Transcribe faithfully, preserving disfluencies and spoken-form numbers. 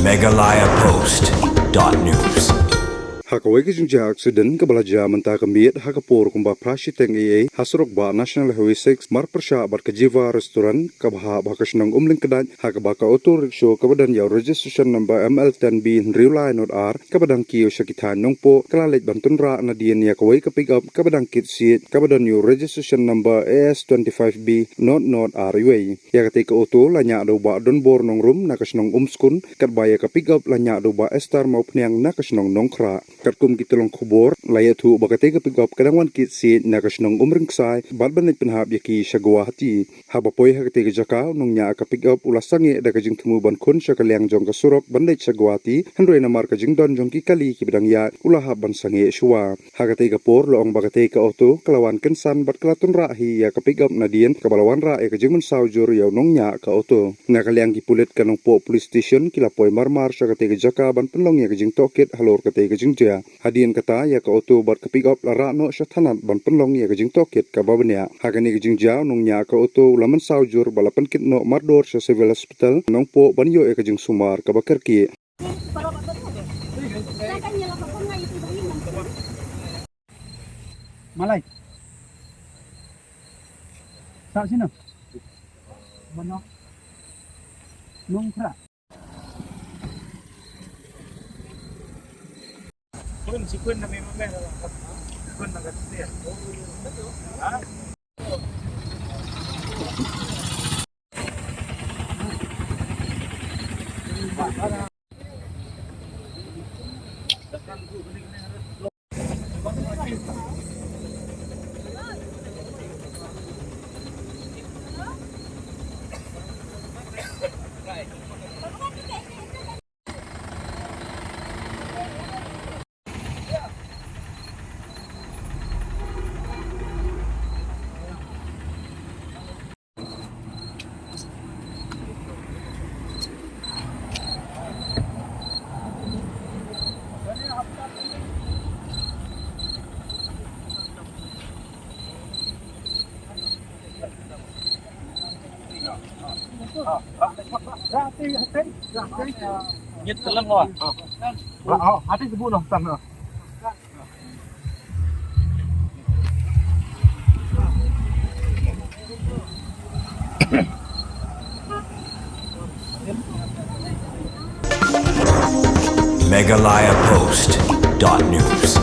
Meghalaya Post dot news. Ha kawei ka jingjia accident kaba la jia mynta ka miet ha ka por kumba phra shiteng ei ei ha surok bah National Highway six marpyrshah bad ka Jiva Restaurant kaba hap ha ka shnong Umlyngkdait, ha kaba ka auto rickshaw kaba don ïa u registration number M L ten B hynriew lai nod ar kaba dang kiew sha ki thaiñ Nongpoh ka la leit ban tynrah nadien ïa kawei ka pick up kaba dang kit siej kaba don ïa u registration number A S twenty-five B nod nod ar wei. Ïa katei ka auto la ñiah da u Bah Donbor Nongrum na ka shnong Umskun, katba ïa ka pick up la ñiah da u Bah Esther Mawphniang na ka shnong Nongkhrah. Katkum ki tyllong khubor la ïathuh ba katei ka pick up ka dang wan kit siej na ka shnong Umryngksai bad ban leit pynhap ïa ki sha Guwahati. Haba poi ha katei ka jaka, u nongñiah ka pick up u la sangeh da ka jingthmu ban khun sha ka liang jong ka surok ban leit sha Guwahati, hynrei namar ka jingdon jong ki kali kiba dang ïaid u la hap ban sangeh shuwa. Ha katei ka por la ong ba katei ka auto ka la wan kynsan bad ka la tynrah hi ïa ka pick up nadien kaba la wanrah ïa ka jingmynsaw jur ïa u nongñiah ka auto. Na ka liang ki pulit ka Nongpoh Police Station ki la poi marmar sha katei ka jaka ban pynlong ïa ka jingtohkit halor katei ka jingjia. Hadien kata ïa ka auto bad ka pick up la rah noh sha thanat ban pynlong ïa ka jingtohkit kaba bniah. Ha kane ka jingjia u nongñiah ka auto u la mynsaw jur bad la pynkit noh mardor sha Civil Hospital Nongpoh ban ïoh ïa ka jingsumar kaba kyrkieh. Malai. Sat sino? Mano? Nongkhrah. Kun, si Kun na memang kan. Kun na kat dia. Ha? Nyet telan lo. Ah, ah, hati sebut noh, tan, ah. Meghalaya Post dot news.